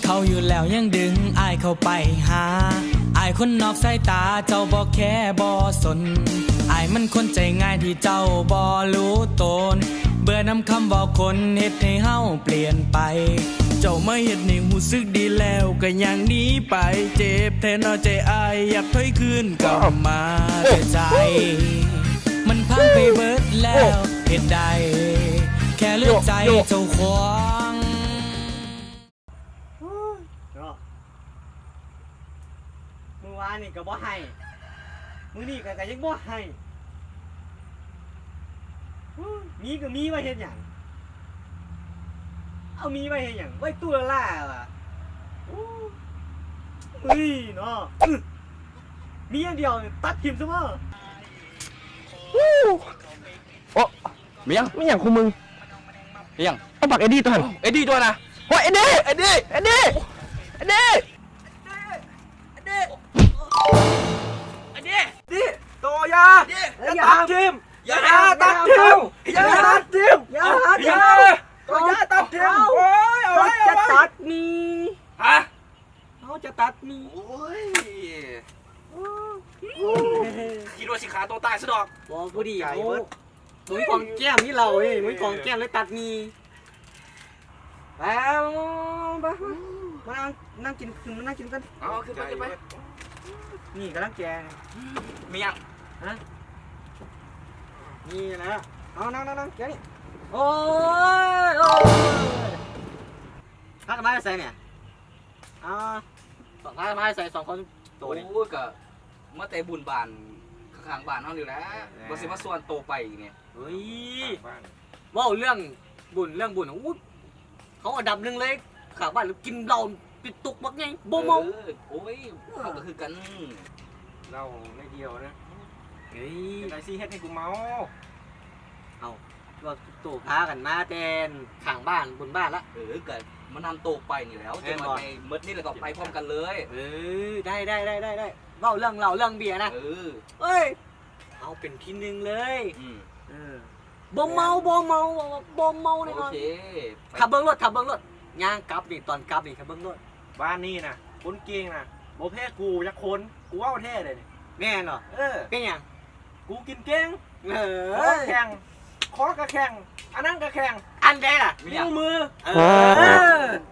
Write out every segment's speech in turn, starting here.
ເຂົາຢູ່ແລ້ວຍັງດຶງອ້າຍເຂົ້າໄປຫາ ອ້າຍຄົນນອກສາຍຕາເຈົ້າບໍ່ແຄບໍ່ສົນ ອ້າຍມັນຄົນໃຈງ່າຍທີ່ເຈົ້າບໍ່ຮູ້ໂຕນ ເບື່ອນຳຄຳເວົ້າຄົນເຮັດໃຫ້ເຮົາປ່ຽນໄປ ເຈົ້າມາເຮັດໃຫ້ຮູ້ສຶກດີແລ້ວກໍຍ່າງໜີໄປ ເຈັບແທ້ເນາະໃຈອ້າຍ ຢາກຖອຍຄືນກັບມາ ແຕ່ໃຈມັນພັງໄປເບິດແລ້ວ ເຮັດໄດ້ແຄ່ເຫຼືອໃຈເຈົ້າຂວາງ. ເນາະ ມື້ວານນີ້ກໍບໍ່ໃຫ້ ມື້ນີ້ກໍ ກໍຍັງບໍ່ໃຫ້ ມີກໍມີໄວ້ເຮັດຫຍັງ ເອົາມີໄວ້ເຮັດຫຍັງ ໄວ້ຕູ້ລາໆວ່າ ໂອ້ຍເນາະ ມີອັນດຽວຕັດຖິ້ມຊະບໍ. ໂອ້ ແມ່ນຫຍັງ ແມ່ນຫຍັງຂອງມຶງ? ອີຫຍັງ? ເອົາບັກເອັດດີ້ຕົວຫັ້ນ ເອັດດີ້ຕົວນະ ໂອ້ຍ ເອັດດີ້ ເອັດດີ້ ເອັດດີ້ ເອັດດີ້ ເອັດດີ້ ເອັດດີ້ ເອັດດີ້ ໂຕຢ່າ ເອີ ຢ່າຕັດຖິ້ມ ຢ່າຕັດຖິ້ມ ຢ່າຕັດຖິ້ມ ຢ່າ ຢ່າ ໂຕຢ່າຕັດຖິ້ມ ໂອ້ຍ ເອົາໄວ້ ເອົາໄວ້ ເຮົາຈະຕັດໜີ່ ຮະ? ເຮົາຈະຕັດໜີ່ ໂອ້ຍ ຄິດວ່າຊິຂ້າໂຕຕາຍຊະດອກ ບໍ່ ບໍ່ດີ ໂອ້ຍ ບໍ່ມີກອງແກ້ມນີ້ເຮົາເອີຍ ບໍ່ມີກອງແກ້ມເລີຍຕັດໜີ່ ໄປ ໄປ ໄປ ມານັ່ງ ນັ່ງກິນ ຂຶ້ນມານັ່ງກິນກັນ ເອົາ ຂຶ້ນໄປ ຂຶ້ນໄປ ນີ້ກຳລັງແກະ ມີຫຍັງ? ຮະ? ນີ້ແຫຼະ ເອົາ ນັ່ງ ນັ່ງ ນັ່ງ ແກະນີ້ ໂອ້ຍ ໂອ້ຍ ພາກັນມາແຕ່ໃສນີ້? ອ່າ ພາກັນມາແຕ່ໃສສອງຄົນໂຕນີ້? ໂອ້ຍ ກະມາແຕ່ບຸນບ້ານ ຂ້າງໆບ້ານເຮົານີ້ແຫຼະ ເອີ ວ່າຊິມາຊວນໂຕໄປນີ້ ເຮີ້ຍ ເວົ້າເລື່ອງບຸນ ເລື່ອງບຸນ ໂອ້ຍ ເຂົາອັນດັບໜຶ່ງເລີຍ ຂ້າງບ້ານກິນເຫຼົ້າເປັນຕຸກບັກໃຫຍ່ ບໍ່ເມົາ ເອີ ໂອ້ຍ ເຮົາກໍຄືກັນ ເຫຼົ້າໜ້ອຍດຽວນະ ເຮີ້ຍ ຈັ່ງໃດຊິເຮັດໃຫ້ກູເມົາ? ເອົ້າ ວ່າໂຕພາກັນມາແຕ່ຂ້າງບ້ານ ບຸນບ້ານລະ ເອີ ກະມານຳໂຕໄປນີ້ແຫຼ້ວ ແມ່ນບໍ່? ຈັກໜ້ອຍໄປໝົດນີ້ແລ້ວກໍໄປພ້ອມກັນເລີຍ ເອີ ໄດ້ ໄດ້ ເວົ້າເລື່ອງເຫຼົ້າເລື່ອງເບຍນະ ເອີ ເອີຍ ເຮົາເປັນທີໜຶ່ງເລີຍ ອືມ ເອີ ບໍ່ເມົາ ບໍ່ເມົາ ບໍ່ເມົາແນ່ນອນ ໂອເຄ ຖ້າເບິ່ງໂລດ ຖ້າເບິ່ງໂລດ ຍ່າງກັບນີ້ ຕອນກັບນີ້ ຖ້າເບິ່ງໂລດ ບ້ານນີ້ນະ ຄົນເກັ່ງນະ ບໍ່ແພ້ກູຈັກຄົນ ກູເວົ້າແທ້ເດ້ນີ້ ແມ່ນບໍ່? ເອີ ເປັນຫຍັງ? ກູກິນເກັ່ງ ເອີ ຄໍແຂງ ຄໍກະແຂງ ອັນນັ້ນກະແຂງ ອັນໃດລະ? ນິ້ວມື ເອີ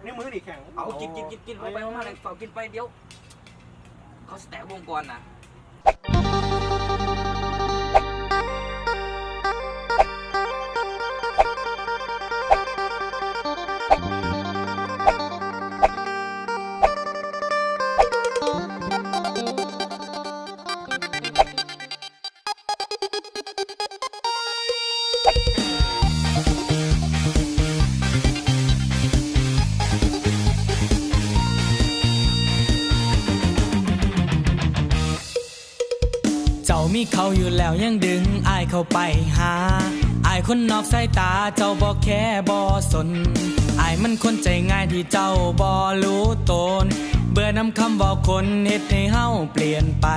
ນິ້ວມືນີ້ແຂງ ເອົາ ກິນ ກິນ ກິນ ກິນ ເອົາໄປ ເອົາມາ ເຝົ້າກິນໄປ ດຽວເຂົາຊິແຕກວົງກ່ອນນະ. ເຈົ້າມີເຂົາຢູ່ແລ້ວຍັງດຶງອ້າຍເຂົ້າໄປຫາ ອ້າຍຄົນນອກສາຍຕາເຈົ້າບໍ່ແຄບໍ່ສົນ ອ້າຍມັນຄົນໃຈງ່າຍທີ່ເຈົ້າບໍ່ຮູ້ໂຕນ ເບື່ອນຳຄຳເວົ້າຄົນເຮັດໃຫ້ເຮົາປ່ຽນໄປ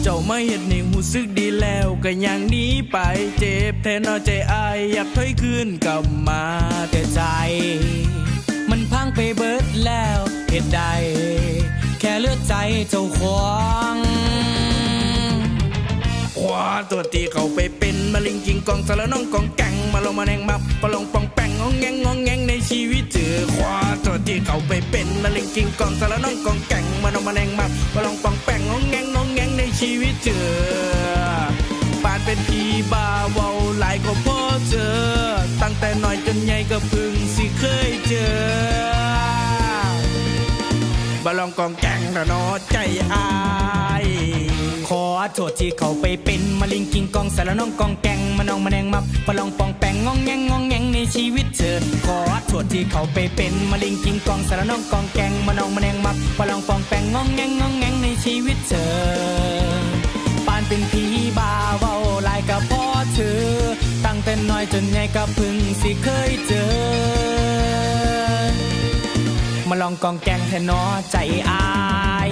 ເຈົ້າມາເຮັດໃຫ້ຮູ້ສຶກດີແລ້ວກໍຍ່າງໜີໄປ ເຈັບແທ້ເນາະໃຈອ້າຍ ຢາກຖອຍຄືນກັບມາ ແຕ່ໃຈມັນພັງໄປເບິດແລ້ວ ເຮັດໄດ້ແຄ່ເຫຼືອໃຈເຈົ້າຂວາງ. ຂໍໂທດທີ່ເຂົ້າໄປເປັນມະລິງກິງກອງ ສາລະໜອງກອງແກງ ມະລອງມະແນງ ມາປະລອງປອງແປງ ງອງແງງງອງແງງໃນຊີວິດເຈີ ຂໍໂທດທີ່ເຂົ້າໄປເປັນມະລິງກິງກອງ ສາລະໜອງກອງແກງ ມະນອງມະແນງ ມາປະລອງປອງແປງ ງອງແງງງອງແງງໃນຊີວິດເຈີ ປານເປັນຜີບ້າ ເວົ້າຫຼາຍກໍພໍເຈີ ຕັ້ງແຕ່ນ້ອຍຈົນໃຫຍ່ກໍເພິ່ງຊິເຄີຍເຈີ ມະລອງກອງແກງ ລະເນາະໃຈອ້າຍ ຂໍໂທດທີ່ເຂົ້າໄປເປັນມະລິງກິງກອງ ສາລະໜອງກອງແກງ ມະນອງມະແນງ ມາປະລອງປອງແປງ ງອງແງງງອງແງງໃນຊີວິດເທີ ຂໍໂທດທີ່ເຂົ້າໄປເປັນມະລິງກິງກອງ ສາລະໜອງກອງແກງ ມະນອງມະແນງ ມາປະລອງປອງແປງ ງອງແງງງອງແງງໃນຊີວິດເທີ ປານເປັນຜີບ້າ ເວົ້າຫຼາຍກໍພໍເທີ ຕັ້ງແຕ່ນ້ອຍຈົນໃຫຍ່ກໍເພິ່ງຊິເຄີຍເຈີ ມະລອງກອງແກງແທ້ເນາະໃຈອ້າຍ.